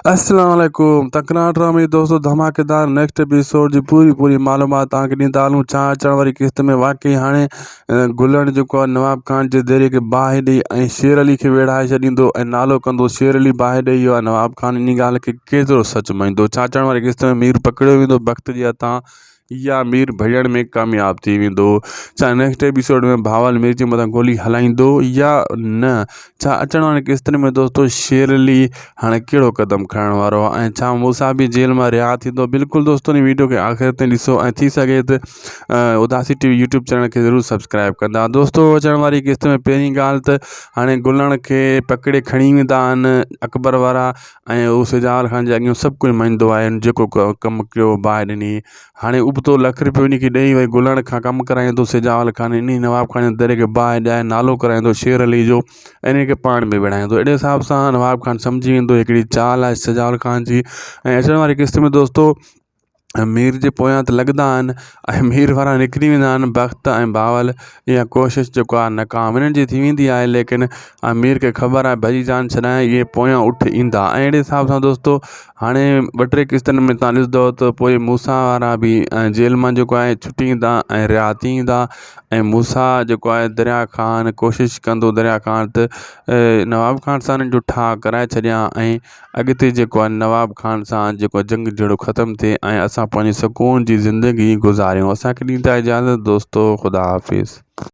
السلام عليڪم تڪرار ڊرامي جي دوستو ڌماڪيدار نيڪسٽ ايپيسوڊ جي پوري پوري معلومات توهان کي ڏيندا هلون ڇا اچڻ واري قسط ۾ واقعي هاڻي گلڻ جيڪو آهي نواب خان جي ديري کي باهه ڏئي ۽ شير علي کي ويڙهائي ڇڏيندو ۽ نالو ڪندو شير علي باهه ڏئي ويو آهي نواب خان ان ڳالهه کي ڪيترو سچ مڃيندو ڇا اچڻ واري قسط ۾ مير پڪڙيو ويندو بخت جي هٿان يا مير ڀڄڻ ۾ ڪامياب ٿي ويندو ڇا نيڪسٽ ايپيسوڊ ۾ بهاول مير جي مٿان گولي هلائيندو يا نه ڇا اچڻ واري قسطن ۾ دوستو شير علي هاڻي ڪهڙو قدم کڻڻ وارو آهي ۽ ڇا موسيٰ به جيل مان رها ٿيندو بلڪل دوستو ان ويڊيو کي آخر تائين ڏسو ۽ ٿي سگهي ته اداسي ٽي وي يوٽيوب چينل کي ضرور سبسڪرائب ڪندا دوستو اچڻ واري قسط ۾ پهرين ڳالهه ته هاڻي گلڻ کي پڪڙي کڻي ويندا آهن اڪبر وارا ۽ هو سجاول خان جي اڳيان سڀ ڪجهه مڃيندو آهي جيڪو ڪم ڪيو باهه ڏني هاڻي ابتو لک رپيو ان کي ڏئي وري گلڻ کان ڪم ڪرائيندو سجاول خان انهي نواب خان جي در کي باهه ڏياري نالو ڪرائيندو شير علي جو ۽ انهي کي پاڻ ۾ وڙهائيندو اهڙي حساب سان نواب خان سمجهي ويندو هڪڙي چال آهي سجاول خان جي ۽ اچڻ واري قسط ۾ دوستو مير جي پويان ته لڳندا آهن ۽ مير وارا نڪري ويندا آهن بخت ۽ بهاول اها ڪوشش جيڪو آهي ناڪام انهن جي ٿي ويندي آهي ليڪن مير کي خبر آهي ڀڄي جان ڇڏائي اهي پويان اٺ ايندا ۽ اهڙي حساب سان دوستو هاڻي ٻه ٽي قسطن ۾ تان ڏسندو ته پوء موسيٰ وارا به جيل مان جيڪو آهي ڇٽي ايندا ۽ رها ٿي ايندا ۽ موسيٰ جيڪو آهي دريا خان ڪوشش ڪندو دريا خان ته نواب خان سان انهن جو ٺاهه ڪرائي ڇڏيان ۽ اڳتي جيڪو آهي نواب خان سان جيڪو جنگ جهيڙو ختم ٿئي ۽ اسان پنهنجي سڪون جي زندگي گذاريون اسان کي ڏيندا اجازت دوستو خدا حافظ.